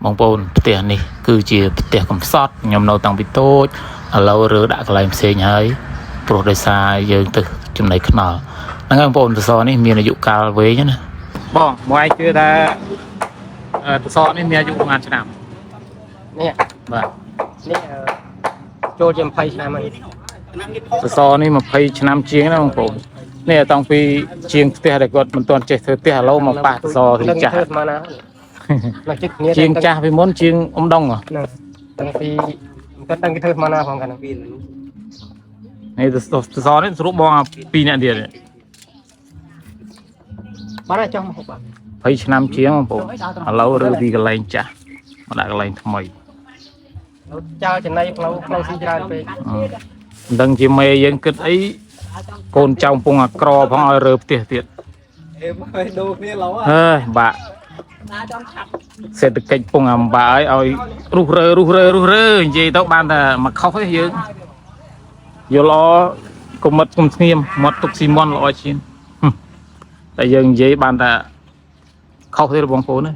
បងប្អូនផ្ទះនេះគឺជាផ្ទះកំសត់ខ្ញុំនៅតាំងពីតូចឥឡូវរើដាក់កន្លែងផ្សេងហើយព្រោះដោយសារយើងទៅចំណៃខ្នល់ហ្នឹងហើយបងប្អូនសសរនេះមានអាយុកាលវែងណាបងមកឯងជឿថាសសរនេះមានអាយុប្រហែលឆ្នាំ នេះ បាទ នេះចូលជា20ឆ្នាំហើយ សសរនេះ20ឆ្នាំជាងណាបងប្អូននេះតាំងពីជាងផ្ទះដែលគាត់មិនទាន់ចេះធ្វើផ្ទះឥឡូវមកប៉ះសសរទីចាស់ ធ្វើស្មានណានៅជិតគ្នា ជាងចាស់ពីមុនជាងអ៊ំដងហ៎ ហ្នឹងតាំងពីមិនទាន់ដឹងគេធ្វើស្មានណាផងកាលហ្នឹង នេះសសរនេះស្រួលបងពីរអ្នកទៀត បានហើយចុះមកហូបបាទ 20ឆ្នាំជាងបងប្អូនឥឡូវរើពីកន្លែងចាស់មកដាក់កន្លែងថ្មី ចោលចំណៃផ្លូវផ្លូវស៊ីច្រើនពេក មិនដឹងជាមេយើងគិតអីកូនចៅកំពុងអាក្រផងឲ្យរើផ្ទះទៀត អេមកដូរគ្នាឡូវ ហើយបាក់សេដ្ឋកិច្ចពងអាំបាក់ឲ្យរុះរើរុះរើរុះរើនិយាយទៅបានតែមកខុសទេយើងយល់ល្អកុំមិត្តកុំស្ងៀមមាត់ទុកស៊ីមន់ល្អជាងហឹមតែយើងនិយាយបានតែខុសទេបងប្អូនណា